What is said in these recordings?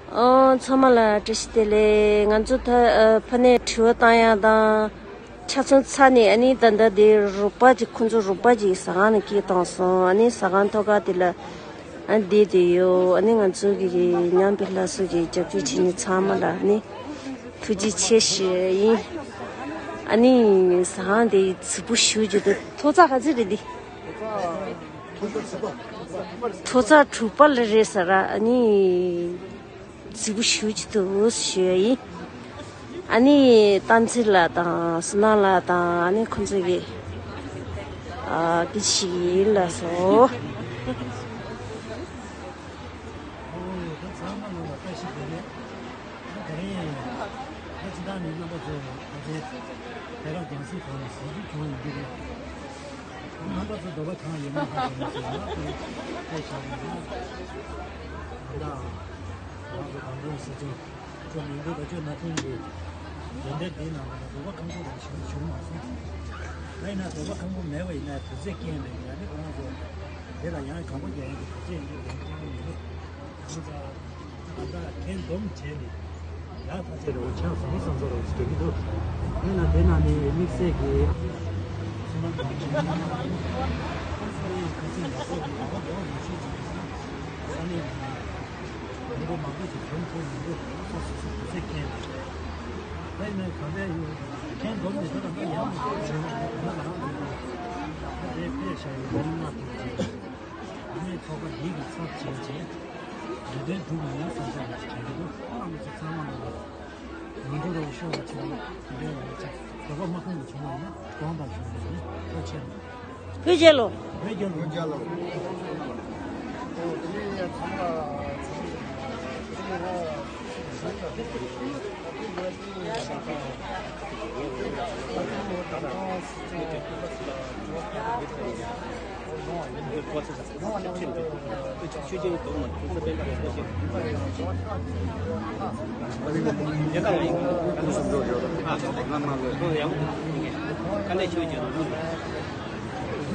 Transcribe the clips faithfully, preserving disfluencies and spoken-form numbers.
ཨོ། ཚང་མ་ལ་བཀྲ་ཤིས་བདེ་ལེགས། ང་ཚོ་ད་ཨ་ཕ་ནས་དྲི་བ་བཏང་ཡག་དང་། ཆ་ཚང་ཚར་ནས་ཨ་ནི་ད་ལྟ་དེ་རོགས་པ་ཅིག་ཁོང་ཚོ་རོགས་པ་ཅིག་ཟ་ཁང་ནས་སྐད་བཏང་སོང་། ཨ་ནི་ཟ་ཁང་ཐོག་ཁ་དེ་ལ་ཨ་བསྡད་དེ་ཡོད། ཨ་ནི་ང་ཚོ་གི་ཉམས་པའི་ལྷ་གསོ་གི་རྒྱབ་སྐྱོར་བྱེད་མཁན་ཚང་མ་ལ་ཨ་ནི་ཐུགས་རྗེ་ཆེ་ཞུ་ཡིན། ཨ་ནི་ཟ་ཁང་དེ་རྫིག་པོ་ཞེ་པོ་ཅིག་འདུག་ཐོག་ཚད་ག་ཚོད་རེད་འདི། ཐོག་ཚད་དྲུག་པ་ལ་རེད་ཟེར། ཨ་ནི་རྫིག་པོ་ཞེ་པོ་ཅིག་འདུག་ཞུ་ཡ་ཡིན། ཨ་ནི་བསྟན་འཛིན་ལགས་དང་བསོད་ནམས་ལགས་དང་ཨ་ནི་ཁོང་ཚོ་གི་ཨ་དེ་ཞིག་ཡིན་ལགས་སོ། ཨོ་ད་ཚང་མ་ལ་བཀྲ་ཤིས་བདེ་ལེགས། ད་དེ་རིང་ད་སྤྱིར་བཏང་ནས་རྣམ་པ་ཚོ་ད་ལྟའི་དེ་རང་རྒྱང་སྲིང་ཐོག་ནས་ཟིན་རྒྱུ་བྱུང་ཡོང་གི་རེད། རྣམ་པ་ཚོ་འདོད་པ་གང་ཡོད་མེད་ཧ་གོ་མི་སྲིད་ལ་དེ་དེ་བྱས་ནས་ད་ང་ཚོ་བོད་པའི་སྲིད་སྐྱོང་ཁྱོད་མི་འདུག་ད་ཁྱོད་ན་ཐུང་གི་དེ་འདྲ་འདི་ནང་ལ་འདོད་པ་ཁང་པོ་རང་བྱུང་བྱུང་མ་སོང་། ད་ཡིན་ན་འདོད་པ་ཁང་པོ་མེད་པ་ཡིན་ན་དུས་ཚོད་རྐྱེན་མེད་ཡ་ནི་ཁོང་ཚོ་དེ་ལ་ཡང་གང་པོ་རྒྱག་ཡ་གི་དུས་ཚོད་ཡིན་གི་དེ་ཁྱོད་མི་འདུག་ང་ཚོ་ད་ལྟ་ཁྱེད་འདོམས་བྱས་ནས་ཡག་ཐག་ཆོད་རེད། འོ་ཆགས་སོང་བསམ་ཚོར་རོགས་ཞིག་སྐྱེ་གི་འདུག་ཡིན་ན་དེ་ན་ནི་དམིགས་བསལ་གྱི་སེམས་ནང་དང་ཆེན་མོ་ཁ་སང་ཡང་ཁ་སང་ཡག་པོ་གི་ཡག་པོ་འདོགས་ཡོད་ཤེས་ཀྱི་ས་གནས་ནང་མི་འབོར་མང་པོ་ཞིག་འཛོམས་ཐུབ་མི་འདུག་སོ་སོ་སོ་སོའི་ཁྱེད་ད་ཡིན་ན་གང་འདྲ་ཡོད་ཁྱེད་འདོམས་ནས་ད་ལྟ་ཡག་མི་འདུག་ད་ལྟ་རང་འདོམས་ད་དེ་ཕེབས་བཞག་ཡོད་འདོམས་མ་ཐུབ་ཀྱི། ཨ་ནེ་ཚོགས་པ་འདི་གི་ཚབ་བྱས་རྗེས་ལས་དོན་སྒྲུབ་ཡོང་བསམ་བྱ་ཞིག་བྱེད་ཀྱི་འདུག་ཁོང་རྣམ་པ་ཚོ་ཚང་མ་ལ་ཡོང་འབྲེལ་རོགས་ཤོག་ལ་ཚོགས་འབྲེལ་རོགས་ཆ་རོགས་པ་མ་ཁོང་གི་བྱུང་བ་ཡིན་ན་དགོངས་དག་ཞུ་ཡིན། ཐུགས་རྗེ་ཆེ། བོད་རྒྱལ་ལོ། བོད་རྒྱལ་ལོ། བོད་རྒྱལ་ལོ།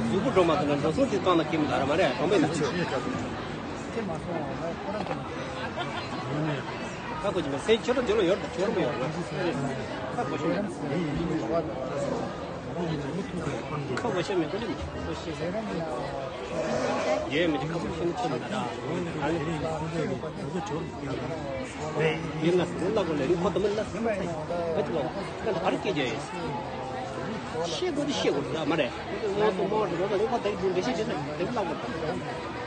གཟུགས་པོ་འགྲོ་མ་ཐུབ་ན་འགྲོ་སོང་དེ་བཏང་ན་ཁྱིམ་ལ་ར་མ་རེད་གྲོང་པའི་ནང་། ཁ་ཁོ་ཅི་མ་སེ་ཁྱོད་ར་འཇོར་ཡོར་ད་ཁྱོད་ར་མ་ཡོར་ན་ཁ་ཁོ་ཤེས་མེད། ཁ་ཁོ་ཤེས་མེད་ཁོ་ཅི་མ་ཁོ་ཤེས་མེད། ཡེ་མི་ཁ་ཁོ་ཤེས་མེད་ཁྱོད་མ་ར་ཨ་ནི། ཡིན་ན་ལ་གོ་ལ་རིག་ཁོ་ད་མི་ལ་ཁ་ཁོ་ལ་ཨ་རིག་སྐད་རྒྱག་ཡོད། ཤེས་དགོས་དེ་ཤེས་དགོས་རེད་མ་རེད། ང་ཚོ་མོ་རེད་རོ་ལ་ལུག་པ་དེ་འདྲ་འདྲ་ཤེས་བྱེད་ན་དེ་ལ་ལབ་དགོས།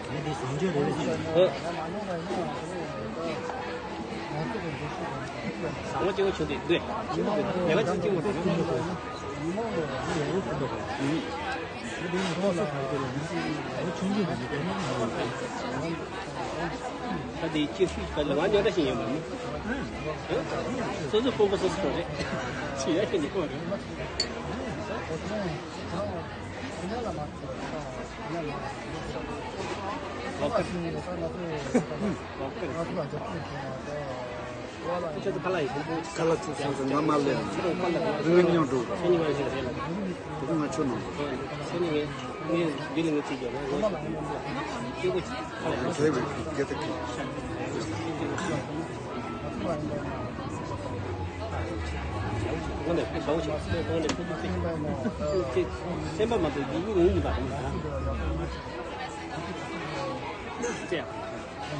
ངས་དེ་བཟང་སྤྱོད་རེད་ཟེར་གྱི་འདུག་བཟང་བོ་སྐྱེ་བོ་བྱུང་དེ་འདུག་ལས་ཀ་ཅིག་སྐྱེ་བོ་རེད། ངས་དེ་ནས་ཐོག་སོ་བར་དེ་ལ་ངས་ཨོ་ཆུང་ཆུང་དེ་ནས་དེ་ནས་ད་དེ་ཁྱེད་ཤུགས་ཀྱི་ཁ་ལ་ང་ཉོ་འདྲ་ཞིག་ཡོད་མ་མི། སོ་སོ་དཔོན་པོ་སོ་སོ་རེད། ཆི་ཡ་ཁྱེད་ནི་ཁོ་རེད། ལོག་ཁར། ལོག་ཁར། ཁྱོད་ཚོ་ཁ་ལག་ཡིན། ཁ་ལག་ཚོ་སོང་ཙང་ང་མ་སླེབས། ཁ་ལག་ཁ་ལག་རི་ལ་མཉམ་འགྲོ། ཁྱེད་གཉིས་ང་ཞིག་རེད་ལ། དེ་ང་ཆོ་ནང་། ཁྱེད་གཉིས་ངས་ངས་འདི་ལ་ངས་ཅིག་ཡོད་ན་ང་ཅིག་ཁ་ལག་ཁྱེད་ཀྱིས་སྐད་ཏིག་ཁྱེད། ཁོང་ནས་ཁོང་ཞའོ་ཆེ་ཁོང་ནས་ཁོང་ཚོ་ཁྱེད་སེམས་པ་མ་གཏོགས་ཡིད་ངོ་མི་འདུག་ད་ཁོང་ད། ཅེས། དེ་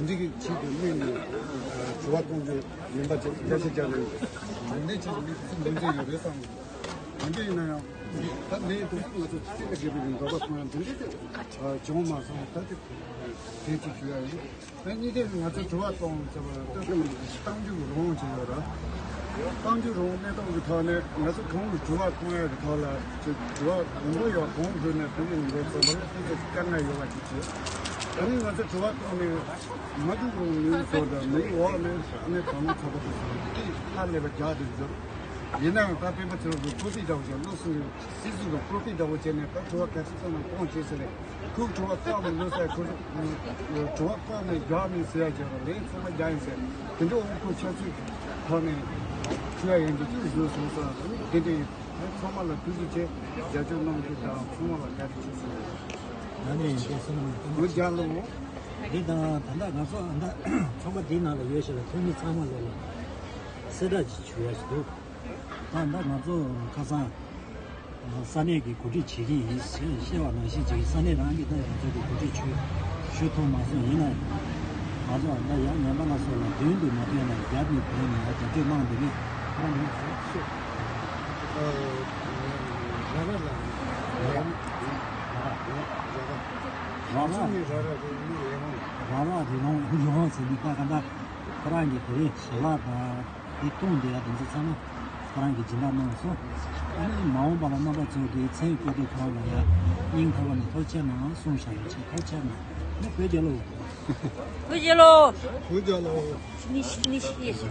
འདྲའི་གི་ཆེད་དུ་གནས་ནས་དྲི་བ་གཏོང་རྒྱུ་མིན་པ་ཅིག་བརྒྱ་ཆ་བརྒྱ་ལ་ཡོད། ཡོན་ཏན་ཆེད་དུ་མི་ཚོ་འདོན་རྒྱུ་ཡོད་རེད་བསམ་གི་འདུག་ཡོན་ཏན་ཡིན་ན་ཡང་། ད་ལས་དུ་ང་ཚོ་ཚིག་ལ་དགེ་བའི་འདོད་པ་ཁོང་ཡང་འདི་འདྲ་དེ་བྱུང་མ་སོང་། ད་དེ་དེ་ཅིག་ཞུ་ཡ་ཡིན། ད་གཉིས་དེ་ང་ཚོ་དྲི་བ་གཏོང་ཟེར་བ་ད་གཏམ་རྒྱུད་རོང་ཅིག་ཡོད་ར། གཏམ་རྒྱུད་རོང་གནས་སྟངས་ཀྱི་ཐོག་ནས་ང་ཚོ་གང་ལ་དྲི་བ་གཏོང་ཡ་གི་ཐོག་ལ་དྲི་བ་མང་པོ་ཡོད། གང་དགོས་ནས་དེ་ནས་འགོ་བརྩམས་པ་ལ་ཏོག་ཙམ་དཀའ་ངལ་ཡོད་པ་ཅིག་བྱས། ད་ནི་ང་ཚོ་དྲི་བ་གཏོང་ནས་མ་འགྲིག་རུང་མི་ཚོ་དང་མི་འོག་ནས་ཨ་ནེ་དང་ཚོགས་པ་དེ་ཚོ་ཧ་ལས་པ་རྒྱག་དེ་འཛོམས། ཡིན་ནའང་ད་སྤེན་པ་ཚེ་རིང་གི་ཚོགས་སྲིད་འདྲ་བོ་ཞིག་བློ་སེང་གི་སྲིད་ཟུར་གི་པོ་ཏི་འདྲ་བོ་བྱས་ནས་ད་དྲི་བ་ག་ཚོད་ཚང་ན་གཏོང་བྱེད་ཟེར་ནས་ཁོས་དྲི་བ་བཀག་ནས་ལོས་ཟེར། ཁོས་དྲི་བ་བཀག་ནས་རྒྱག་མིན་ཟེར་ཡ་བྱས་ར་ལན་ཚང་མ་རྒྱག་ཡིན་ཟེར། དེ་འདྲ་འོ་ཁོ་ཆབ་སྲིད་ཐོག་ནས་ཁྲུ་ཡ་ཡན་གྱི་ཅིག་བཟོས་སོང་ས་དེ་འདྲ་ཡིན། ཚང་མ་ལ་ཐུགས་རྗེ་ཆེ། རྒྱབ་སྐྱོར་གནང་རྒྱུ་དང་ཚང་མ་ལ་བཀའ་དྲིན་ཆེ་ཟེར། ད་ནས་འདས་སོང་། ལོ་བརྒྱ་ལོ། འདི་དང་ད་ལྟ་ང་ཚོ་ཨ་མདའ་ཚོགས་པ་འདིའི་ནང་ལ་ཡོད་ཤག་ལ་ཐོན་མི་ཚང་མ་ལོ་ལ་གསལ་བསྒྲགས་ཅིག་ཞུ་ཡ་ཞིག་འདུག་ད་ལྟ་ང་ཚོ་ཁ་སང་ས་གནས་ཀྱི་གོ་སྒྲིག་བྱེད་ཀྱི་ཡིན་ཞེས་བཤད་པ་ནང་བཞིན་ཅིག་ས་གནས་རང་གིས་ད་ང་ཚོ་གི་གོ་སྒྲིག་ཞུ་ཞུ་ཐུབ་མ་སོང་། ཡིན་ན་ང་ཚོ་ད་ཡང་ངན་པ་ལ་སོགས་ལ་མདུན་དུ་མ་ཐོན་ན་རྒྱབ་ནས་བོད་ནས་རྒྱབ་སྐྱོར་གནང་འདི་ནས་ཁོང་ནས་སུ་སུ་ར་ར་ལ་ར་ར་ར་ར་ར་ར་ར་ར་ར་རི་ལོང་ཡོང་ཟེར་ནི་ད་ག་ད་ཁོ་རང་གི་དེ་རིང་ཞལ་ལག་དང་། དེ་བཏུང་བསྡད་ཡ་དེ་ཚོ་ཚང་མ་ཁོ་རང་གིས་སྦྱིན་བདག་གནང་སོང་། ཨ་ནི་མ་འོངས་པ་ལ་རྣམ་པ་ཚོ་གིས་མཚན་བཀོད་དུས་ཁོ་རང་ལ་ཡ་སྙིང་ཐག་པ་ནས་ཐུགས་རྗེ་ཆེ་གནང་གསུངས་བཞག་ཡོད་ཅེས་ཐུགས་རྗེ་ཆེ་གནང་། ནི་བོད་རྒྱལ་ལོ། བོད་རྒྱལ་ལོ། བོད་རྒྱལ་ལོ། ནི་ཤི་ནི་ཤི་ཡེ་ཤི།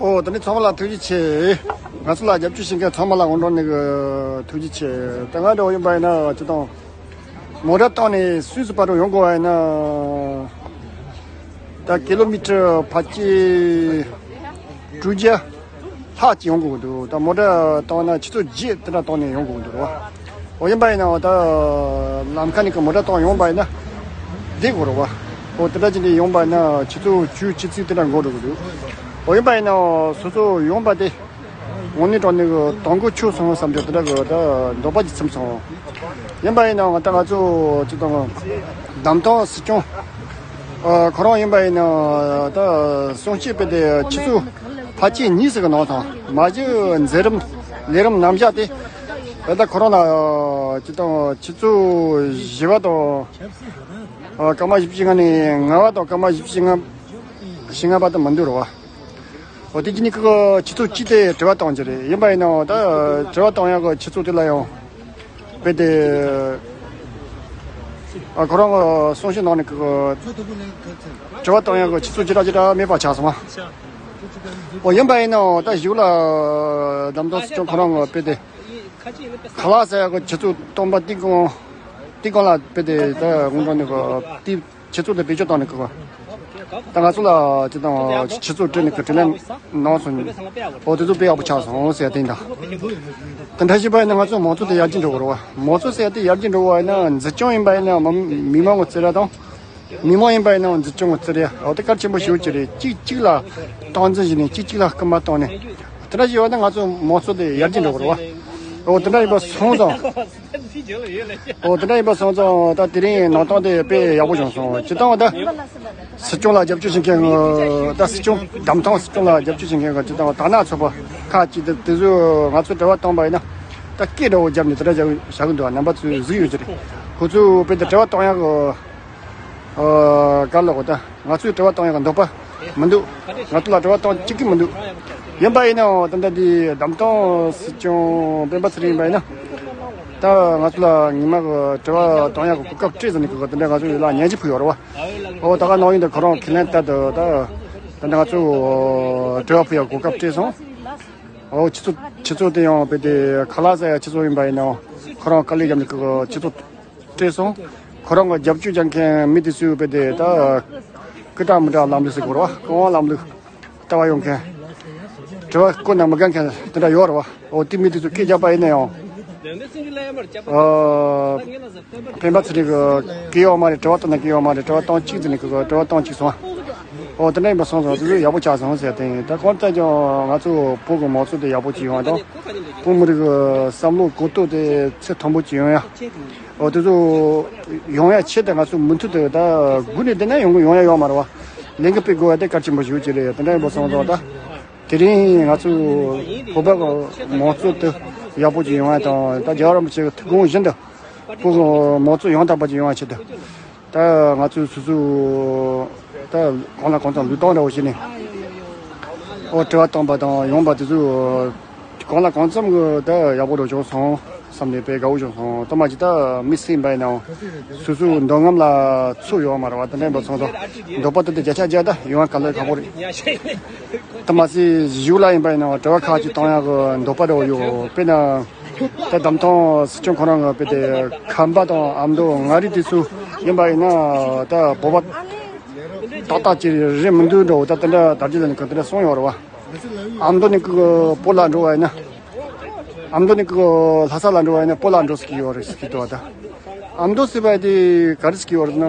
ཨོ་ད་ནི་ཚང་མ་ལ་ཐུགས་རྗེ་ཆེ། ང་ཚོ་ལ་རྒྱབ་སྐྱོར་བྱེད་མཁན་ཚང་མ་ལ་དགོང་དྲོ་ནས་གི་ཐུགས་རྗེ་ཆེ། ད་ང་འདྲ་བོ་ཡིན་པ་ཡིན་ན་ཅི་དང་། མོ་ཊ་བཏང་ནས་སུད་སི་བར་དུ་ཡོང་དགོས་པ་ཡིན་ན། ད་ཀི་ལོ་མི་ཊར་ཕལ་ཆེར་དྲུག་བརྒྱ་ལྷག་ཅིག་ཡོང་དགོས་ཀྱི་འདུག་ད་མོ་ཊ་བཏང་ན་ཆུ་ཚོད་བརྒྱད་དེ་འདྲ་བཏང་ནས་ཡོང་དགོས་ཀྱི་འདུག་རེད་བ། འོ་ཡིན་པ་ཡིན་ན་འོ་ད་ལམ་ཁ་ནས་ཀྱི་མོ་ཊ་བཏང་ཡོང་པ་ཡིན་ན་བསྡད་དགོས་རེད་བ། འོ་དེ་འདྲ་ཅིག་ནས་ཡོང་པ་ཡིན་ན་ཆུ་ཚོད་བཅུ་ཆུ་ཚོད་དེ་འདྲ་འགོར་འགྲོ་གི་འདུག་འོ་ཡིན་པ་ཡིན་ན་འོ་སོ་སོ་ཡོང་པ་དེ། དངོས་གནས་དྲང་གནས་ཀྱི་དང་པོ་ཆོག་སོང་བསམ་རྒྱུ་དེ་འདྲ་གི་ད་འདོད་པ་ཅིག་ཚིམ་སོང་། ཡིན་པ་ཡིན་ནའང་ད་ང་ཚོ་ཅིག་དང་བདམས་ཐོན་སྲིད་སྐྱོང་ཨ་ཁོ་རང་ཡིན་པ་ཡིན་ནའང་ད་གསུང་བཤད་སྤེལ་ཏེ་ཆུ་ཚོད་ཕལ་ཆེར་གཉིས་ཟིག་གི་ནང་དང་མ་གཞི་མཛད་རིམ་ལས་རིམ་རྣམ་གཞག་དེ་ད་ལྟ་ཁོ་རང་ལ་ཅིག་དང་ཆུ་ཚོད་བཞི་པ་དང་ཨ་སྐར་མ་བཞི་བཅུ་ཞེ་ལྔ་ནས་ལྔ་པ་དང་སྐར་མ་བཞི་བཅུ་ཞེ་ལྔ་ཞེ་ལྔ་བར་དུ་མི་འདུག་རེད་བ། འོ་དེ་གྱི་ནི་ཀི་ཆུ་ཚོད་གཅིག་དེ་དྲི་བ་བཏང་རྒྱུ་རེད། ཡིན་པ་ཡིན་ནའང་ད་དྲི་བ་བཏང་ཡག་གི་ཆུ་ཚོད་དེ་ལ་ཡང་དཔེ་དེ་ཨ་ཁོ་རང་གི་གསུང་བཤད་ནང་ནས་ཀི་དྲི་བ་བཏང་ཡག་གི་ཆུ་ཚོད་ཅི་འདྲ་ཅི་འདྲ་མེད་པ་ཆགས་སོང་ང་། འོ་ཡིན་པ་ཡིན་ནའང་ད་གཞུག་ལ་བདམས་ཐོན་སྲིད་སྐྱོང་ཁོ་རང་གི་དཔེ་དེ་ཁ་ལག་ཟ་ཡག་གི་ཆུ་ཚོད་སྟོང་པ་དེ་གང་དེ་གང་ལ་དཔེ་དེ་ད་དགོང་དྲོ་ནས་ཀི་དེ། ཆུ་ཚོད་དེ་བེད་སྤྱོད་བཏང་ནས་ཀི་ད་ང་ཚོ་ལ་ཅི་དང་ཆུ་ཚོད་སྤྲད་ནས་ཀི་དྲི་ལན་གནང་སོང་། འོ་དེ་ཚོ་དཔེ་ཡག་པོ་ཆགས་སོང་ཟེར་དེ་འདྲ། དེ་འདྲ་བྱས་པ་ཡིན་ན་ང་ཚོ་མང་གཙོ་དེ་ཡར་རྒྱས་འགྲོ་དགོས་རེད་བ། མང་གཙོ་ཟེར་དེ་ཡར་རྒྱས་འགྲོ་དགོས་པ་ཡིན་ན་འཛིན་སྐྱོང་ཡིན་པ་ཡིན་ན་མི་མང་གི་བརྩི་ར་དང་། མི་མང་ཡིན་པ་ཡིན་ན་འཛིན་སྐྱོང་གི་བརྩི་ར། འོ་དེ་གལ་ཆེན་པོ་ཞེ་པོ་ཅིག་རེད། གཅིག་གཅིག་ལ་སྟངས་འཛིན་བྱས་ནས་གཅིག་གཅིག་ལ་སྐུལ་མ་བཏང་ནས། དེ་འདྲ་བྱས་པ་ན་ང་ཚོ་མང་གཙོ་དེ་ཡར་རྒྱས་འགྲོ་དགོས་རེད་བ། འོ་དེ་འདྲ་ཡིན་པ་སོང་ཙང་། འོ་དེ་འདྲ་ཡིན་པ་སོང་ཙང་ད་དེ་རིང་གནང་སྟངས་དེ་དཔེ་ཡག་པོ་བྱུང་སོང་། སྤྱིར་བཏང་ད་སྲིད་སྐྱོང་ལ་རྒྱབ་སྐྱོར་བྱེད་མཁན་ད་སྲིད་སྐྱོང་བདམས་ཐོན་སྲིད་སྐྱོང་ལ་རྒྱབ་སྐྱོར་བྱེད་མཁན་གྱི་སྤྱིར་བཏང་དར་ནག་ཚོགས་པ་ཁག་ཅིག་དེ་དེ་ཚོས་ང་ཚོས་དྲི་བ་བཏང་པ་ཡིན་ན་ད་སྐད་འདྲ་བོ་བརྒྱབ་ནས་དེ་འདྲ་བྱ་བྱ་གི་འདུག་རྣམ་པ་ཚོས་གཟིགས་ཡོད་ཀྱི་རེད། ཁོ་ཚོས་དཔེ་དེ་དྲི་བ་བཏང་ཡག་གི་ཨ་ག་ལ་གོ་ད་ང་ཚོས་དྲི་བ་བཏང་ཡག་འདོད་པ་མི་འདུག་ང་ཚོ་ལ་དྲི་བ་བཏང་བཅུག་གི་མི་འདུག་ཡིན་པ་ཡིན་ནའང་ད་ལྟ་འདི་བདམས་ཐོན་སྲིད་སྐྱོང་སྤེན་པ་ཚེ་རིང་ཡིན་པ་ཡིན་ན་ད་ང་ཚོ་ལ་ངེས་མ་གི་དྲི་བ་བཏང་ཡག་གི་གོ་སྐབས་སྤྲད་ཟིན་ནས་གི་དེ་འདྲ་ང་ཚོ་ལ་སྙན་ཞུ་ཕུལ་ཡོད་རེད་བ། འོ་ད་ག་ནང་བཞིན་དུ་ཁོ་རང་ཁས་ལེན་ལྟར་དུ་ད་ད་ལྟ་ང་ཚོ་དྲི་བ་ཕུལ་ཡག་གོ་སྐབས་སྤྲད་སོང་། འོ་ཆུ་ཚོད་ཆུ་ཚོད་དེ་ཡང་དཔེ་དེ་ཁ་ལག་ཟ་ཡག་ཆུ་ཚོད་ཡིན་པ་ཡིན་ནའང་ཁོ་རང་དཀའ་ལས་བརྒྱབ་ནས་གི་ཆུ་ཚོད་སྤྲད་སོང་། ཁོ་རང་གི་རྒྱབ་སྐྱོར་རྒྱག་མཁན་མི་དེ་ཚོས་དཔེ་དེ་ད་སྐུ་དྲག་མི་དྲག་ལམ་ལུགས་ཟེར་དགོས་རེད་བ། སྐུ་དབང་ལམ་ལུགས་ལྟ་བ་ཡོད་མཁན། དྲི་བ་བཀོད་ན་མི་དགའ་མཁན་དེ་འདྲ་ཡོད་རེད་བ། འོ་དེ་མི་དེ་ཚོས་སྐད་རྒྱབ་པ་ཡིན་ན་ཡང་། ཨ་སྤེན་པ་ཚེ་རིང་གི་སྐད་ཡོད་མ་རེད། དྲི་བ་བཏང་ན་སྐད་ཡོད་མ་རེད། དྲི་བ་བཏང་གཅིག་ཙམ་ནས་གི་དྲི་བ་བཏང་གཅིག་སོང་། འོ་དེ་འདྲ་ཡིན་པ་སོང་ཙང་དེ་ཚོ་ཡག་པོ་ཆགས་སོང་ཟེར་དེ་ཡིན། ད་གང་ལྟར་ཀྱང་ང་ཚོ་བོད་ཀྱི་མང་གཙོ་དེ་ཡག་པོ་ཅིག་ཡོང་ཡ་དང་། བོད་མི་རིགས་ཀྱི་བསམ་བློ་གོ་རྟོགས་དེ་ཚད་མཐོན་པོ་ཅིག་ཡོང་ཡ། འོ་དེ་ཚོ་ཡོང་ཡ་ཆེད་དུ་ང་ཚོ་མུ་མཐུད་དུ་ད་སྒུག་ནས་བསྡད་ན་ཡོང་གི་ཡོང་ཡ་ཡོད་མ་རེད་བ། ལས་འགུལ་སྤེལ་དགོས་ཡ་དེ་གལ་ཆེན་པོ་ཞིག་ཅིག་རེད། དེ་འདྲ་ཡིན་པ་སོང་ཙང་ད་དེ་རིང་ང་ཚོ་བོད་པ་གི་མང་གཙོ་དེ་ ཡག་པོ་ཅིག་ཡོང་ཡ་དང་ད་རྒྱལ་བ་རིན་པོ་ཆེ་གི་ཐུགས་དགོངས་བཞིན་དུ་བོད་མང་གཙོ་ཡང་དག་པ་ཅིག་ཡོང་བ་ཆེད་དུ། ད་ང་ཚོས་སོ་སོ་ད་གང་ལ་གང་འཚམ་ལུས་སྟོབས་འདྲ་བོ་བྱས་ནས་ཨོ་དྲི་བ་བཏང་པ་དང་ཡོང་པ་དེ་ཚོ་གང་ལ་གང་འཚམ་གི་ད་ཡག་པོ་འགྲོ་བྱུང་སོང་བསམ་ནས་དཔེ་དགའ་བོ་བྱུང་སོང་། ད་མ་གཞི་ད་མི་སེམས་པ་ཡིན་ནའང་སོ་སོའི་འདོད་རྔམ་ལ་ཚོད་ཡོད་མ་རེད་བ། དེ་འདྲ་ཡིན་པ་སོང་ཙང་འདོད་པ་དེ་དེ་བརྒྱ་ཆ་བརྒྱ་ད་ཡོང་བ་ག་ལེར་ཁག་པོ་རེད། ད་མ་ཟད་གཞུག་ལ་ཡིན་པ་ཡིན་ནའང་དྲི་བ་ཁག་ཅིག་བཏང་ཡག་གི་འདོད་པ་འདྲ་བོ་ཡོད་དཔེར་ན། ད་འདམ་ཐང་སྲིད་སྐྱོང་ཁོ་རང་གི་དཔེ་དེ་ཁམས་པ་དང་ཨ་མདོ་མངའ་རིས་དེ་ཚོ་ཡིན་པ་ཡིན་ན་ད་བོད་པ་ཏག་ཏག་ཅིག་རེད་མི་འདུག་འགྲོ་ད་དེ་འདྲ་དར་རྒྱས་ལ་ནི་ག་དེ་འདྲ་གསུངས་ཡོད་རེད་བ། ཨ་མདོ་ནས་ཀི་བོད་ལ་འགྲོ་བ་ཡིན་ན། ཨ་མདོ་ནས་ཀི་ལྷ་ས་ལ་འགྲོ་བ་ཡིན་ན་བོད་ལ་འགྲོ་ཟེར་གི་ཡོད་རེད་ཟེར་གི་འདུག་བ་ད། ཨ་མདོ་ཟེར་བ་དེ་ག་རེ་ཟེར་གི་ཡོད་རེད་ན།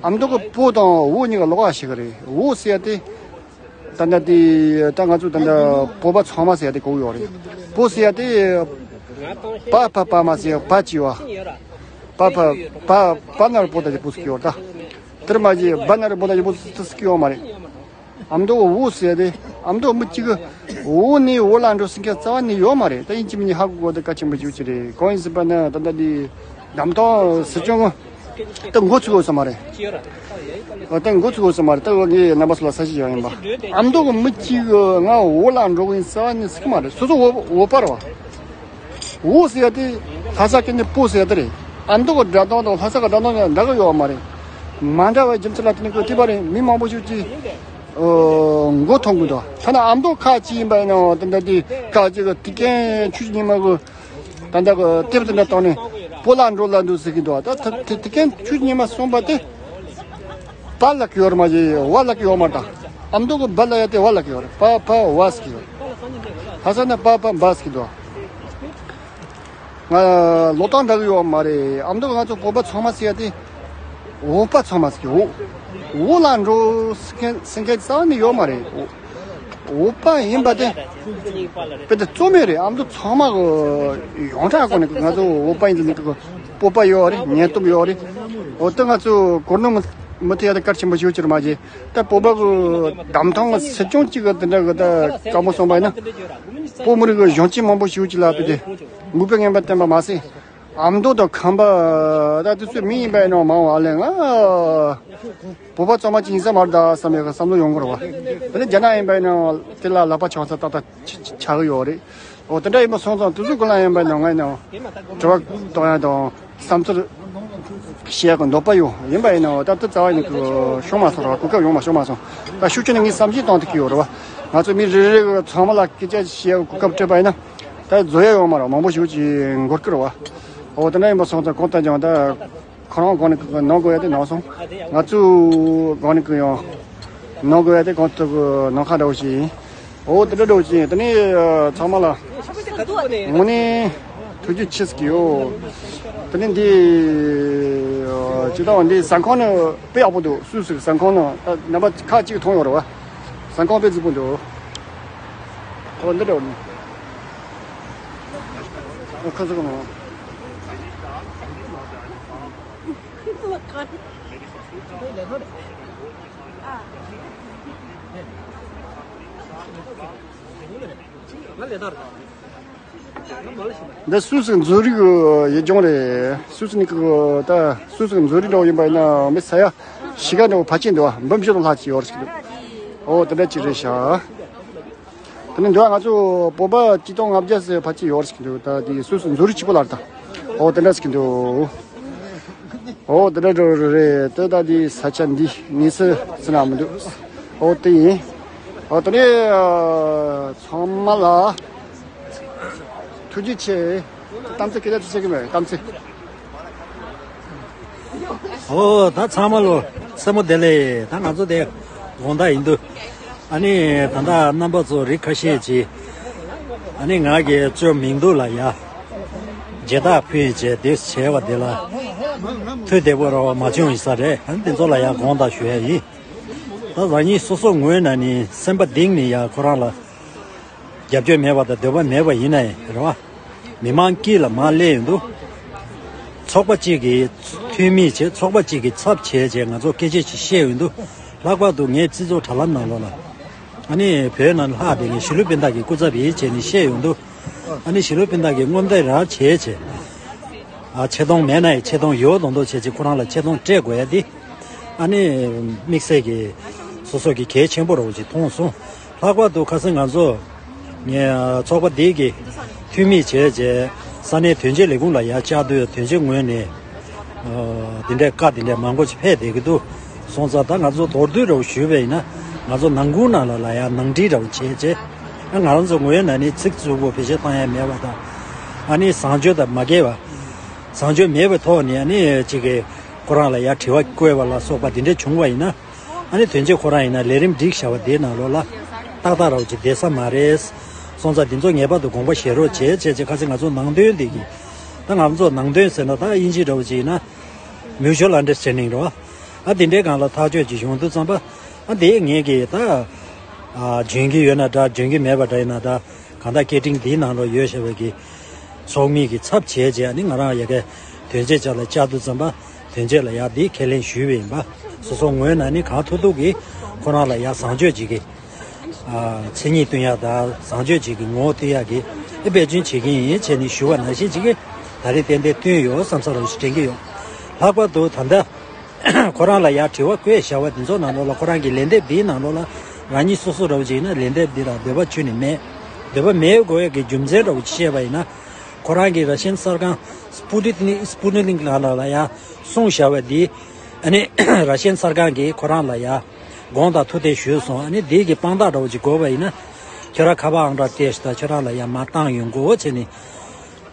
ཨ་མདོ་གི་བོད་དང་བོད་གཉིས་ཀ་ལོགས་ཀ་ཞིག་རེད། བོད་ཟེར་ཡ་དེ། ད་ལྟ་དེ་ད་ང་ཚོ་ད་ལྟ་བོད་པ་ཚང་མ་ཟེར་ཡ་དེ་གོ་གི་ཡོད་རེད། བོད་ཟེར་ཡ་དེ་པ་ཕ་བ་མ་ཟེར་ཡ་བ་གཅིག་བ། པ་ཕ་བ་བ་ན་རོ་བོ་ད་ཅི་བོད་ཟེར་གི་ཡོད་རེད་ད། དེར་མ་གཞི་བ་ན་རོ་བོ་ད་ཅི་བོད་ཟེར་གི་ཡོད་མ་རེད། ཨ་མདོ་བོད་ཟེར་ཡ་དེ་ཨ་མདོ་མི་གཅིག་གི་བོད་ནས་བོད་ལ་འགྲོ་ཟེར་མཁན་རྩ་བ་ནས་ཡོད་མ་རེད། ད་ཡིན་གཅིག་མིན་གཉིས་ཧ་གོ་དགོས་དེ་གལ་ཆེན་པོ་ཞིག་ཅིག་རེད། གང་ཡིན་ཟེར་བ་ན་ད་ལྟ་དེ་འདམ་ཐང་སྲིད་སྐྱོང་ད་འགོ་ཚུགས་དགོས་ས་མ་རེད། ཨ་ད་འགོ་ཚུགས་དགོས་ས་མ་རེད། ད་ངས་རྣམ་པ་ཚོ་ལ་ས་ཞིག་ཡང་ཡིན་པ། ཨ་མདོ་གི་མི་གཅིག་གི་ང་བོད་ལ་འགྲོ་གི་ཡིན་ས་ནི་ཟེར་གི་མ་རེད། སོ་སོ་བོད་བོད་པ་རེད་བ། བོད་ཟེར་ཡ་དེ་ལྷ་ས་སྐད་ནས་བོད་ཟེར་ཡ་དེ་རེད། ཨ་མདོ་གི་སྒྲ་གདངས་དང་ལྷ་ས་གི་སྒྲ་གདངས་ཡང་འདྲ་གི་ཡོད་མ་རེད། མ་འདྲ་བའི་རྒྱུ་མཚན་ལ་བརྟེན་ནས་ཀི་དེ་བ་རེད། མི་མང་པོ་ཞིག་གིས་ཨོ་མགོ་འཐོམ་གི་འདུག་ཐ་ན་ཨ་མདོ་ཁ་ཅིག་ཡིན་པ་ཡིན་ནའང་དེ་འདྲ་དེ་ཁ་ཅིག་གི་དུས་རྒྱུན་ཆུ་ཉི་མ་གི་ད་ལྟ་གི་དེབ་དེ་འདྲ་བཏང་ནས་བོད་ལ་འགྲོ་ལ་འདུག་ཟེར་གི་འདུག་ད་ད་དེ་དེ་གན་ཆུ་ཉི་མ་གསུངས་པ་དེ་པ་ལབ་ཀྱི་ཡོད་རེད་མ་གཞི་བ་ལབ་ཀྱི་ཡོད་མ་རེད། ད་ཨ་མདོ་གི་བ་ལབ་ཡ་དེ་བ་ལབ་ཀྱི་ཡོད་རེད། པ་ཕ་བ་ཟེར་གི་ཡོད་རེད། ལྷ་ས་ན་པ་ཕ་བ་ཟེར་གི་འདུག་ང་ལོ་ཏང་འདྲ་གི་ཡོད་མ་རེད། ཨ་མདོ་གི་ང་ཚོ་བོད་པ་ཚང་མ་ཟེར་ཡ་དེ་བོད་པ་ཚང་མ་ཟེར་གི་འོ་འོ་ལ་འགྲོ་ཟེར་མཁན་ཟེར་མཁན་རྩ་བ་ནས་ཡོད་མ་རེད། འོ་བོད་པ་ཡིན་པ་དེ་དཔེ་དེ་རྩོད་མེད་རེད། ཨ་མདོ་ཚང་མ་གི་ཡོངས་གྲགས་སྒོ་ནས་ང་ཚོ་བོད་པ་ཡིན་ཟེར་ནས་གི་སྤོབས་པ་ཡོད་རེད། ཉན་སྟོབས་ཡོད་རེད། འོ་དེ་ང་ཚོ་གོ་ནོར་མི་མི་ཐེབས་ཡ་དེ་གལ་ཆེན་པོ་ཞིག་ཡོད་ཀྱི་རེད་མ་གཞི། ད་བོད་པ་གི་འདམ་ཐང་གི་སྲིད་སྐྱོང་གཅིག་གི་དེ་འདྲ་གི་ད་བཀའ་མོལ་གསུངས་པ་ཡིན་ན། བོད་མི་རིགས་གི་གཞོན་སྐྱེས་མང་པོ་ཞིག་ཡོད་ཀྱི་ལ་དཔེ་དེ་མིག་དཔེ་ངན་པ་བསྟན་པ་མ་ཟད། ཨ་མདོ་དང་ཁམས་པ་ད་དེ་ཚོའི་མི་ཡིན་པ་ཡིན་ནོ་མང་བ་ལས་ང་བོད་པ་ཚང་མ་ཅིག་ཡིན་ས་མ་རེད་ད་བསམ་ཡག་བསམ་བློ་ཡོང་གི་རེད་བ། དེ་ནས་རྒྱ་ནག་ཡིན་པ་ཡིན་ནོ་དེ་ལ་ལག་པ་འཆང་ས་ཏག་ཏག་ཆགས་ཀྱི་ཡོད་རེད། འོ་དེ་འདྲ་ཡིན་པ་སོང་ཙང་དེ་ཚོའི་སྐོར་ལ་ཡིན་པ་ཡིན་ནོ་ང་ཡིན་ནོ་དྲི་བ་གཏོང་ཡ་དང་བསམ་ཚུལ་བཤད་ཡག་གི་འདོད་པ་ཡོད། ཡིན་པ་ཡིན་ནོ་ད་དེ་རྩ་བ་ནས་ཀྱི་ཤོང་མ་སོང་ར། གོ་སྐབས་ཡོང་མ་ཤོང་མ་སོང་། ད་ཤུགས་ཆེ་ནས་ངས་བསམ་གཞིག་བཏང་ཐུབ་ཀྱི་ཡོད་རེད་བ། ང་ཚོ་མི་རེ་རེ་གི་ཚང་མ་ལ་སྐད་ཆ་བཤད་ཡག་གོ་སྐབས་སྤྲད་པ་ཡིན་ན། ད་བཟོ་ཡ་ཡོད་མ་རེད། མང་པོ་ཞིག་ཅིག་འགོར་གི་རེད་བ། འོ་དེ་འདྲ་ཡིན་པ་སོང་ཙང་གང་ལྟར་ཀྱང་ད་ཁོ་རང་སྒང་ནས་གི་ནང་དགོས་ཡ་དེ་ནང་སོང་། ང་ཚོའི་སྒང་ནས་གི་ཡང་ནང་དགོས་ཡ་དེ་གང་ཐུབ་གི་ནང་ཁ་འདྲ་བོ་ཞིག་ཡིན། འོ་དེ་འདྲ་འདྲ་བོ་ཞིག་ཡིན། དེ་ནས་ཚང་མ་ལ་དངོས་གནས་ཐུགས་རྗེ་ཆེ་ཟེར་གི་ཡོད། དེ་ནས་འདི་ཇི་ལྟར་འདི་ཟ་ཁང་ནི་དཔེ་ཡག་པོ་འདུག་སུད་སི་གི་ཟ་ཁང་ནི་ད་རྣམ་པ་ཁག་ཅིག་མཐོང་ཡོད་རེད་བ། ཟ་ཁང་དཔེ་རྫིག་པོ་འདུག་འོ་འདི་འདྲ་བོ་ནི། ཁ་ཚ་གི་མ། འདི་སུད་སི་འཛུལ་རིགས་ཡིག་ལྗོངས་རེད། སུད་སི་ནི་གི་ད་སུད་སི་འཛུལ་རིགས་འདྲ་བོ་ཡིན་པ་ཡིན་ན་མི་ས་ཡ་ཕྱེད་ཀ་འདྲ་བོ་ཕལ་ཆེར་འདུག་འབུམ་བཞི་དང་ལྷག་ཅིག་ཡོད་རེད་ཟེར་གི་འདུག་འོ་དེ་འདྲ་ཅིག་རེད་ཤག་དེ་ནས་འདི་ང་ཚོ་བོད་པ་ཆིག་སྟོང་ལྔ་བརྒྱ་ཟེར་ཕལ་ཆེར་ཡོད་རེད་ཟེར་གི་འདུག་ད་དེ་སུད་སི་འཛུལ་རིགས་གཅིག་པོ་ལ་རེད་ད། འོ་དེ་འདྲ་ཟེར་གི་འདུག་འོ་དེ་འདྲ་འགྲོ་རེད། དེ་ད་དེ་ས་ཆ་འདི་གནས་ཚུལ་ཟེར་ན་མི་འདུག་འོ་དེ་ཡིན། འོ་དེ་ནས་ཚང་མ་ལ་ཐུགས་རྗེ་ཆེ། གཏམ་ཚེ་སྐད་ཆ་ཚིག་གཅིག་གི་མེད་གཏམ་ཚེ། ཨོ་ད་ཚང་མ་ལོ་སེ་མོ་བདེ་ལེགས། ད་ང་ཚོ་དེ་དགོང་དག་ཡིན་འདུག་ཨ་ནི་ད་ལྟ་རྣམ་པ་ཚོ་རིགས་ཁ་ཤས་ཀྱིས་ཨ་ནི་ང་གི་ཅོ་མིང་འདུག་ལ་ཡ་མཇལ་དར་ཕུལ་བྱས་དེ་བྱས་པ་དེ་ལ་ཐུགས་བདེ་པོ་རོགས་མ་བྱུང་ཡིན་ས་རེད། ཨ་ནི་དེ་ཚོ་ལ་ཡ་དགོངས་དག་ཞུ་ཡ་ཡིན། ད་རང་ཉིད་སོ་སོ་ངོས་ནས་ནི་སེམས་པ་གཏིང་ནས་ཡ་ཁོ་རང་ལ་རྒྱབ་སྐྱོར་མེད་པ་དང་འདོད་པ་མེད་པ་ཡིན་ན་ཡང་རེད་བ། མི་མང་དཀྱིལ་ལ་མར་སླེབས་ཡོང་དུས། ཚོགས་པ་གཅིག་གི་འཐུས་མི་བྱས་ཚོགས་པ་གཅིག་གི་ཚབ་བྱས་བྱས་ང་ཚོ་སྐད་ཆ་ཞིག་བཤད་ཡོང་དུས། ལྷག་པར་དུ་ངའི་སྤྱི་ཚོགས་དྲ་ལམ་ནང་ལོགས་ལ། ཨ་ནི་བོད་ནང་ལྷག་བསྡད་མཁན་གཞིས་ལུས་སྤུན་ཟླ་གི་སྐུ་ཚབ་ཡིན་བྱས་ནས་བཤད་ཡོང་དུས། ཨ་ནི་ཞི་ལུ་སྤུན་ཟླ་གིས་སྔོན་བརྡ་རང་བྱས་བྱས། ཨ་ཆེ་མཐོང་མེད་ན་ཡང་ཆེ་མཐོང་ཡོད་མདོག་མདོག་བྱས་བྱས་ཁོ་རང་ལ་ཆེ་མཐོང་སྤྲད་དགོས་ཡ་འདི། ཨ་ནི་དམིགས་བསལ་གྱི་སོ་སོ་གི་གལ་ཆེན་པོ་རེད་ཅེས་མཐོང་སོང་། ལྷག་པར་དུ་ཁ་སང་ང་ཚོ་ངས་ཚོགས་པ་འདི་གི་འཐུས་མི་བྱས་བྱས་ས་གནས་དོན་གཅོད་ལས་ཁུངས་ལ་ཡར་བཅར་དུས་དོན་གཅོད་ངོས་ནས་འདི་འདྲའི་བཀའ་འདི་འདྲའི་མང་པོ་ཞིག་ཕེབས་བསྡད་ཀྱི་འདུག་སོང་ཙང་ད་ང་ཚོ་མདོར་བསྡུས་རེ་བ་ཞུས་པ་ཡིན་ན། ང་ཚོ་ནང་ཁུལ་ནང་ལ་ལ་ཡར་ནང་འགྲིག་རེ་བ་བྱས་བྱས། ཨ་ང་རང་ཚོ་ངོས་ནས་ནི་ཚིག་རྩུབ་པོ་བེད་སྤྱོད་བཏང་ཡ་མེད་པ་དང་། ཨ་ནི་བཟང་སྤྱོད་དང་མ་འགལ་བ། བཟང་སྤྱོད་མེད་པའི་ཐོག་ནས་ཨ་ནི་གཅིག་གིས་ཁོ་རང་ལ་ཡར་དྲི་བ་བཀོད་པ་ལ་སོགས་པ་འདི་འདྲ་བྱུང་བ་ཡིན་ན། ཨ་ནི་དོན་གཅོད་ཁོ་རང་ཡིན་ན་ལས་རིམ་སྒྲིག་བཞག་པ་འདིའི་ནང་ལོགས་ལ་ཏག་ཏག་རེ་བ་ཅིག་བསྡད་ས་མ་རེད། སོང་ཙང་འདི་ཚོ་ངེས་པར་དུ་དགོངས་པ་བཞེས་རོགས་བྱེད་བྱས་བྱས། ཁ་སང་ང་ཚོ་ནང་དོན་འདི་གི། ད་ང་ཚོ་ནང་དོན་ཟེར་ན་ད་དབྱིན་ཇི་འདྲ་བོ་ཅིག་ཡིན་ན་Mutual Understanding རེད་བ། ཨ་འདི་འདྲའི་སྒང་ལ་ཐག་གཅོད་ཅིག་ཡོང་དུས་ཙམ་པ། ཨ་འདི་ངེད་ཀྱིས་ད་ཨ་འཇོན་གྱི་ཡོད་ན་འདྲ་འཇོན་གྱི་མེད་པ་འདྲ་ཡིན་ན་ད། གང་ལྟར་སྐད་འཕྲིན་འདིའི་ནང་ལ་ཡོད་བཞག་པའི་གི་ཚོགས་མི་གི་ཚབ་བྱས་བྱས་ནི་ང་རང་ཡ་གི་དོན་གཅོད་ཅག་ལ་བཅར་དུས་ཙམ་པ་དོན་གཅོད་ལ་ཡ་འདི་ཁས་ལེན་ཞུས་པ་ཡིན་པ། སོ་སོ་ངོས་ནས་ནི་གང་ཐུབ་ཐུབ་ཀྱིས་ཁོ་རང་ལ་ཡ་བཟང་སྤྱོད་ཅིག་གི་ཨ་མཚན་ཉིད་སྟོན་ཡ་དང་བཟང་སྤྱོད་ཅིག་གི་ངོ་བོ་སྟོན་ཡ་གི་ཨེ་འབད་བརྩོན་བྱེད་ཀྱི་ཡིན་བྱས་ནས་ཞུ་བ་ནང་བཞིན་ཅིག་གི་ད་རེས་ཏན་ཏན་བསྟུན་ཡོད་བསམ་ས་རུ་ཞིག་དྲན་གྱི་ཡོད། ལྷག་པར་དུ་ད་ལྟ། ཁོ་རང་ལ་ཡར་དྲི་བ་བཀོད་བཞག་པ་འདི་ཚོ་ནང་ལོགས་ལ་ཁོ་རང་གི་ལན་འདེབས་འདིའི་ནང་ལོགས་ལ་རང་ཉིད་སོ་སོ་འདྲ་བོ་ཅིག་ཡིན་ན་ལན་འདེབས་འདི་ལ་འདོད་པ་ཁྱོན་ནས་མེད། འདོད་པ་མེད་དགོས་ཡས་ཀྱི་རྒྱུ་མཚན་འདྲ་བོ་ཅིག་བཤད་པ་ཡིན་ན། ཁོ་རང་གིས་ར་ཤན་གསར་ཁང་སྤུ་ཏི་ནི་སྤུ་ཏི་ནིག་ལ་ལ་ལ་ཡར་གསུངས་བཞག་པ་འདི། ཨ་ནི་ར་ཤན་གསར་ཁང་གིས་ཁོ་རང་ལ་ཡར་དགོངས་དག་ཐུགས་བདེ་ཞུས་སོང་། ཨ་ནི་འདི་གི་དཔང་རྟགས་འདྲ་བོ་ཅིག་དགོས་པ་ཡིན་ན། ཁྱོད་རང་ཁ་པར་ཨང་གྲངས་སྤྲད་ཤོག་དང་ཁྱོད་རང་ལ་ཡར་མར་བཏང་ཡོང་དགོས་བྱས་ནས།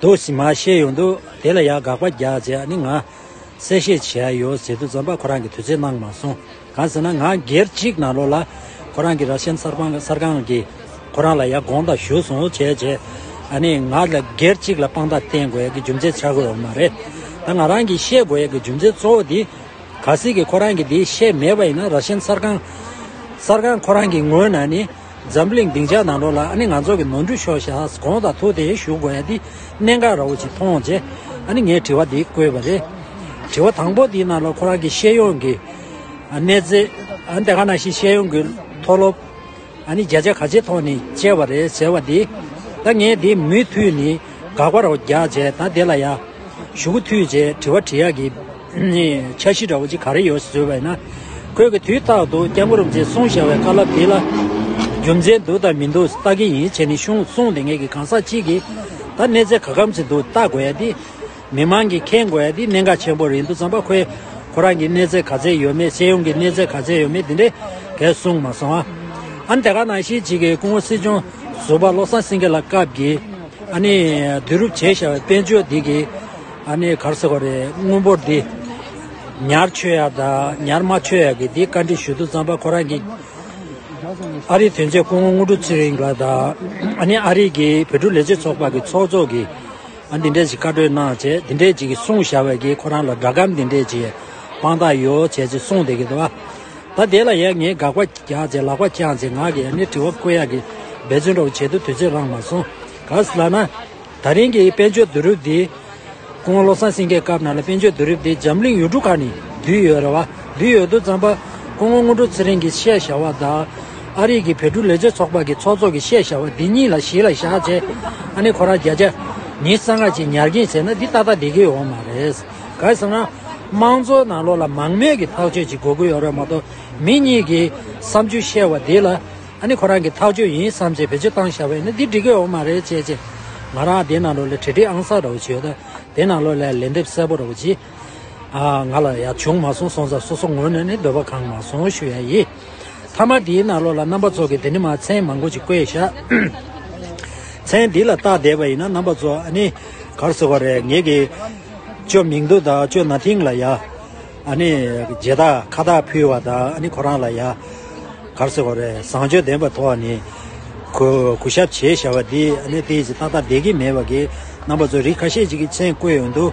འདུག་སེ་མར་བཤད་ཡོང་དུས་དེ་ལ་ཡང་དགག་པ་རྒྱག་བྱས་ཨ་ནི་ང་གསལ་བཤད་བྱས་ཡོད་ཟེར་དུས་ཙམ་པ་ཁོ་རང་གིས་དུས་ཚོད་གནང་མ་སོང་། གང་ཟེར་ན་ང་སྒེར་གཅིག་ནང་ལོགས་ལ་ཁོ་རང་གི་ར་ཤན་གསར་ཁང་གསར་ཁང་གིས་ཁོ་རང་ལ་ཡང་དགོངས་དག་ཞུས་སོང་བྱས་བྱས། ཨ་ནི་ང་ལ་སྒེར་གཅིག་ལ་དཔང་རྟགས་བསྟན་དགོས་ཡ་གི་རྒྱུ་མཚན་ཆགས་ཀྱི་ཡོད་མ་རེད། ད་ང་རང་གིས་བཤད་དགོས་ཡ་གི་རྒྱུ་མཚན་གཙོ་བོ་དེ། གལ་སྲིད་ཀྱི་ཁོ་རང་གིས་འདི་བཤད་མེད་པ་ཡིན་ན་ར་ཤན་གསར་ཁང་། གསར་ཁང་ཁོ་རང་གི་ངོས་ནས་ནི་འཛམ་གླིང་སྡིངས་ཆ་ནང་ལོགས་ལ་ཨ་ནི་ང་ཚོ་གི་ནོར་འཁྲུལ་ཤོར་བཞག་དགོངས་དག་ཐུགས་བདེ་ཞུ་དགོས་ཡ་འདི་གནད་འགག་ར་བོ་ཅིག་མཐོང་རྗེས་ཨ་ནི་ངས་དྲི་བ་འདི་བཀོད་པ་རེད། དྲི་བ་དང་པོ་འདིའི་ནང་ལ་ཁོ་རང་གི་ཤེས་ཡོན་གྱི་གནས་ཚད། ཨ་ནི་དེ་ག་ནང་བཞིན་ཤེས་ཡོན་གྱི་མཐོ་སློབ། ཨ་ནི་བརྒྱ་ཆ་ག་ཚད་ཐོག་ནས་བཅད་པ་རེད་ཟེར་བ་འདི། ད་ངས་འདི་མུ་མཐུད་ནས་དགག་པ་ར་བོ་རྒྱག་བྱས་ད་དེ་ལ་ཡ། གཞུག་གུ་མཐུད་བྱས་དྲི་བ་དྲི་ཡག་གི་འཆར་གཞི་འདྲ་བོ་ཅིག་ག་རེ་ཡོད་ཟེར་བ་ཡིན་ན། ཁོས་ཀྱི་དུས་རྟག་ཏུ་སྐྱབས་མགོན་རིན་པོ་ཆེས་གསུངས་བཞག་པའི་བཀའ་སློབ་དེ་ལ་རྒྱུ་མཚན་འདུག་དང་མི་འདུག་ལྟ་གི་ཡིན་བྱས་ནས་གཞུང་གསུངས་དེ་ངེད་ཀྱི་གང་ཟག་གཅིག་གིས་ད་གནས་ཚད་ག་གམ་ཅིག་འདུག་ལྟ་དགོས་ཡ་དེ། མི་མང་གིས་མཁྱེན་དགོས་ཡ་དེ་གནད་འགག་ཆེན་པོ་རེད་འདུག་བསམ་པ། ཁོས་ཁོ་རང་གི་གནས་ཚད་ག་ཚད་ཡོད་མེད་ཤེས་ཡོན་གྱི་གནས་ཚད་ག་ཚད་ཡོད་མེད་དེ་འདྲས་གས་གསུངས་མ་སོང་ཨ། ཨ་ནི་དེ་ག་ནང་བཞིན་གཅིག་གིས་སྐུ་ངོ་སྲིད་སྐྱོང་ཟུར་པ་བློ་བཟང་སེང་གེ་ལགས་སྐབས་ཀྱི། ཨ་ནི་བསྡུ་རུབ་བྱས་བཞག་པའི་དཔལ་འབྱོར་འདི་གི་ཨ་ནི་ག་རེ་ཟེར་དགོས་རེད། དངུལ་འབོར་འདི་ཉར་ཆོད་ཡ་དང་ཉར་མ་ཆོད་ཡ་གི་འདི་བཀའ་འདྲི་ཞུ་དུས་ཙམ་པ་ཁོ་རང་གིས་ཨ་རིའི་དོན་གཅོད་སྐུ་ངོ་དངོས་གྲུབ་ཚེ་རིང་ལགས་དང་ཨ་ནི་ཨ་རི་གི་བོད་ཕྲུག་ལས་བྱེད་ཚོགས་པ་གི་ཚོགས་གཙོ་གིས་ཨ་འདི་འདྲས་ཞིག་བཀའ་འཁྲོལ་གནང་བྱས་འདི་འདྲས་ཅིག་གིས་གསུངས་བཞག་པའི་གི་ཁོ་རང་ལ་སྒྲ་སྒམ་འདི་འདྲས་ཅིག་དཔང་རྟགས་ཡོད་བྱས་ཅིག་གསུངས་བསྡད་ཀྱི་འདུག་བ། ད་དེ་ལ་ཡང་ངས་དགག་པ་རྒྱག་བྱས་ལག་པ་བརྐྱངས་བྱས་ང་གིས་ཨ་ནི་དྲི་བ་བཀོད་ཡག་གི་འབད་བརྩོན་འདྲ་བོ་བྱེད་དུས་དུས་ཚོད་རག་མ་སོང་། ག་ཟེར་ལབ་ན། ད་རིང་གི་དཔལ་འབྱོར་བསྡུ་རུབ་འདི། སྐུ་ངོ་བློ་བཟང་སེང་གེའི་སྐབས་ནང་ལ་དཔལ་འབྱོར་བསྡུ་རུབ་འདི་འཛམ་གླིང་ཡུལ་གྲུ་ཁག་ནས་བསྡུས་ཡོད་རེད་བ། བསྡུས་ཡོད་དུས་ཙམ་པ། སྐུ་ངོ་དངོས་གྲུབ་ཚེ་རིང་གིས་བཤད་བཞག་པ་དང་། ཨ་རི་གི་བོད་ཕྲུག་ལས་བྱེད་ཚོགས་པ་གི་ཚོགས་གཙོ་གིས་བཤད་བཞག་པ་འདི་གཉིས་ལ་གཞི་ལ་བཞག་བྱས། ཨ་ནི་ཁོ་རང་བརྒྱ་ཆ་ཉི་ཤུ་རྩ་ལྔ་ཅིག་ཉར་གྱིན་ཟེར་ན་འདི་ཏག་ཏག་བསྡད་ཀྱི་ཡོད་མ་རེད། ག་རེ་ཟེར་ན། དམངས་གཙོའི་ནང་ལོགས་ལ་མང་མོས་ཀྱི་ཐག་གཅོད་ཅིག་དགོས་ཀྱི་ཡོད་རེད་མ་གཏོགས་མི་གཉིས་ཀྱི་བསམ་ཚུལ་བཤད་པ་འདི་ལ། ཨ་ནི་ཁོ་རང་གི་ཐག་གཅོད་ཡིན་བསམ་བྱས་བེད་སྤྱོད་བཏང་བཞག་པ་ཡིན་ན་འདི་འགྲིག་གི་ཡོད་མ་རེད་བྱས་བྱས། ང་རང་དེ་ནང་ལོགས་ལ་གྲ་སྒྲིག་ཨང་གསར་འདྲ་བོ་བྱས་ཡོད་ད། དེ་ནང་ལོགས་ལ་ལན་འདེབས་གསལ་པོ་འདྲ་བོ་བྱས། ཨ་ང་ལ་ཡ་བྱུང་མ་སོང་སོང་ཙང་སོ་སོ་ངོས་ནས་ནི་འདོད་པ་ཁེངས་མ་སོང་ཞུ་ཡ་ཡིན། མཐའ་མ་དེའི་ནང་ལོགས་ལ་རྣམ་པ་ཚོ་གིས་དེ་ནི་མ་མཚན་མང་པོ་ཅིག་བཀོད་བཞག་མཚན་འདི་ལ་བལྟས་བསྡད་པ་ཡིན་ན་རྣམ་པ་ཚོ་ཨ་ནི་ག་རེ་ཟེར་བ་རེད། ངེད་ཀྱི་ཅོ་མིང་དུ་དང་ཅོ་ན་ཐིང་ལ་ཡ། ཨ་ནི་མཇལ་དར་ཁ་བཏགས་ཕུལ་བ་དང་ཨ་ནི་ཁོ་རང་ལ་ཡ། ག་རེ་ཟེར་བ་རེད། བཟང་སྤྱོད་ལྡན་པའི་ཐོག་ནས་གུས་གུས་ཞབས་བྱས་བཞག་པ་འདི་ཨ་ནི་དེ་ཡིན་ཏག་ཏག་བསྡད་ཀྱི་མེད་པ་གི་རྣམ་པ་ཚོ་རིགས་ཁ་ཤས་ཅིག་གིས་མཚན་བཀོད་ཡོང་དུས་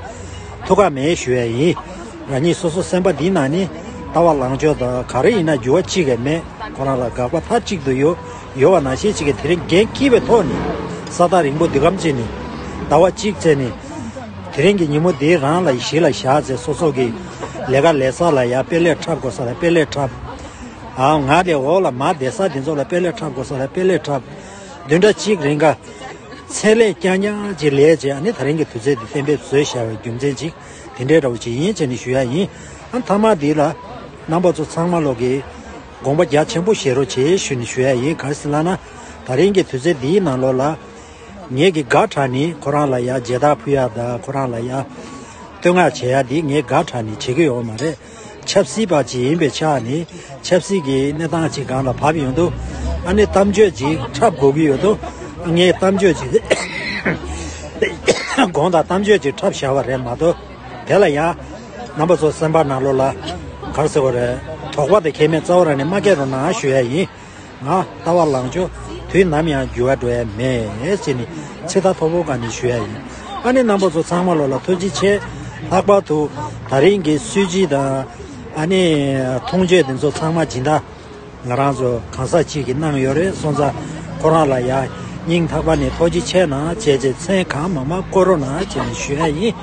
ཐུགས་ཁག་མེད་ཞུ་ཡ་ཡིན། རང་ཉིད་སོ་སོ་སེམས་པ་འདི་ནང་ནས་ལྟ་བ་ལངས་ཕྱོགས་དང་ག་རེ་ཡིན་ན་འགྱུར་བ་གཅིག་ཀྱང་མེད། ཁོ་རང་ལ་དགག་པ་མཐའ་གཅིག་ཏུ་ཡོད་ཡོད་པ་ནང་བཞིན་གཅིག་གིས་དེ་རིང་འགན་འཁྱེར་བའི་ཐོག་ནས་ས་ཐག་རིང་པོ་འདི་གམ་ཅིག་ནས་ཟླ་བ་གཅིག་ཙམ་ནས་དེ་རིང་གི་ཉིན་མོ་འདི་རང་ལ་གཞི་ལ་བཞག་ཚེ་སོ་སོ་གི་ལས་ཀ་ལས་ས་ལ་ཡ་དཔེ་ལེགས་འཁྲབ་དགོས་ས་ལ་དཔེ་ལེགས་འཁྲབ། ཨ་ང་ལས་འོག་ལ་མར་བསྡད་ས་དེ་ཚོ་ལ་དཔེ་ལེགས་འཁྲབ་དགོས་ས་ལ་དཔེ་ལེགས་འཁྲབ། བདུན་ཕྲག་གཅིག་རིང་ག་ཚད་ལས་རྐྱང་རྐྱང་ཅིག་ལས་བྱས། ཨ་ནི་ད་རིང་གི་དུས་ཚོད་འདི་གཏན་འབེབས་བཟོས་བཞག་པའི་རྒྱུ་མཚན་ཅིག་དེ་འདྲའི་འདྲ་བོ་ཅིག་ཡིན་ཅེས་ནི་ཞུ་ཡ་ཡིན། ཨ་མཐའ་མ་འདི་ལ་རྣམ་པ་ཚོ་ཚང་མ་ལོག་གི་དགོངས་པ་རྒྱ་ཆེན་པོ་བཞེས་རོགས་བྱེད་ཞུ་ནི་ཞུ་ཡ་ཡིན། ག་རེ་ཟེར་ལབ་ན། ད་རིང་གི་དུས་ཚོད་འདིའི་ནང་ལོགས་ལ་ངེད་ཀྱི་དགའ་དྲགས་ནི་ཁོ་རང་ལ་ཡ་མཇལ་དར་ཕུལ་ཡ་དང་ཁོ་རང་ལ་ཡ་བསྟོད་བསྔགས་བྱེད་ཡ་འདི་ངས་དགའ་དྲགས་ནི་བྱེད་ཀྱི་ཡོད་མ་རེད། ཆབ་སྲིད་པ་ཅིག་ཡིན་པའི་ཆ་ནས་ཆབ་སྲིད་ཀྱི་གནས་སྟངས་ཅིག་སྒང་ལ་བབས་ཡོང་དུས། ཨ་ནི་གཏམ་བརྗོད་ཅིག་འཁྲབ་དགོས་ཀྱི་ཡོད་དུས། ངས་གཏམ་བརྗོད་ཅིག་དགོངས་དག་གཏམ་བརྗོད་ཅིག་འཁྲབ་བཞག་པ་རེད་མ་གཏོགས། དེ་ལ་ཡང་རྣམ་པ་ཚོ་སེམས་པ་ནང་ལོགས་ལ་ག་རེ་ཟེར་དགོས་རེད། དོགས་པ་དེ་ཁྱད་མེད་རྩ་བ་རང་ནས་མ་སྐྱེ་རོགས་གནང་ཞུ་ཡ་ཡིན། ང་ལྟ་བ་ལངས་ཕྱོགས་དུས་ནམ་ཡང་འགྱུར་བ་འགྲོ་ཡ་མེད་ཟེར་ནས་ཚིག་ཐག་མཐོ་པོ་སྒང་ནས་ཞུ་ཡ་ཡིན། ཨ་ནི་རྣམ་པ་ཚོ་ཚང་མ་ལོགས་ལ་ཐུགས་རྗེ་ཆེ། ལྷག་པར་དུ་ད་རིང་གི་སྲོལ་འབྱེད་དང་ཨ་ནི་མཐོང་ཆོས་དེ་ཚོ་ཚང་མ་སྦྱིན་བདག་ང་རང་ཚོ་གང་ཟག་གཅིག་གིས་གནང་ཡོད་རེད། སོང་ཙང་ཁོ་རང་ལ་ཡ་སྙིང་ཐག་པ་ནས་ཐུགས་རྗེ་ཆེ་གནང་བྱས་བྱས། མཚན་གང་མང་མང་བསྐུར་རོགས་གནང་བྱས་ནས་ཞུ་ཡ་ཡིན།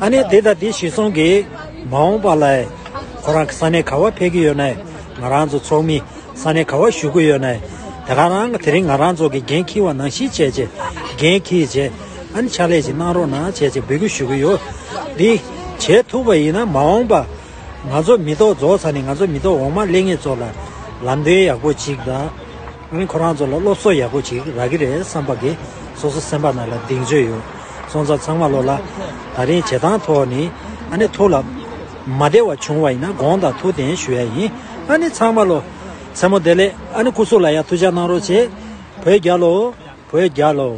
ཨ་ནི་དེ་དང་དེ་གཞིར་བཟུང་གིས་མ་འོངས་པ་ལ་ཁོ་རང་གི་ས་གནས་ག་བ་ཕེབས་ཀྱི་ཡོད་ན། ང་རང་ཚོ་ཚོགས་མི་ས་གནས་ག་བ་བཞུགས་ཀྱི་ཡོད་ན། དེ་ག་རང་དེ་རིང་ང་རང་ཚོ་གི་འགན་འཁྱེར་བ་ནང་བཞིན་བྱས་བྱས། འགན་འཁྱེར་བྱས། ཨ་ནི་ཕྱག་ལས་ཅིག་གནང་རོགས་གནང་བྱས་བྱས་འབོད་སྐུལ་ཞུ་གི་ཡོད། འདི་བྱེད་ཐུབ་པ་ཡིན་ན་མ་འོངས་པ་ང་ཚོ་མི་ཐོག་རྫོགས་ཚར་ནས་ང་ཚོ་མི་ཐོག་འོག་མ་སླེབས་མཁན་ཚོ་ལ་ལམ་སྟོན་ཡག་པོ་ཅིག་དང་། ཨ་ནི་ཁོ་རང་ཚོ་ལ་སློབ་གསོ་ཡག་པོ་ཅིག་རག་གི་རེད་བསམ་པ་གི་སོ་སོ་སེམས་པ་ནང་ལ་གདེང་ཚོད་ཡོད། སོང་ཙང་ཚང་མ་ལོགས་ལ་ད་རིང་བྱེད་སྟངས་ཐོག་ནས་ཨ་ནི་ཐུགས་ལ་མ་བདེ་བ་བྱུང་བ་ཡིན་ན་དགོངས་དག་ཐུགས་བདེན་ཞུ་ཡ་ཡིན། ཨ་ནི་ཚང་མ་ལོགས་མཚན་མོ་བདེ་ལེགས། ཨ་ནི་སྐུ་གཟུགས་ལ་ཡ་ཐུགས་ཅག་གནང་རོགས་བྱེད། བོད་རྒྱལ་ལོ། བོད་རྒྱལ་ལོ།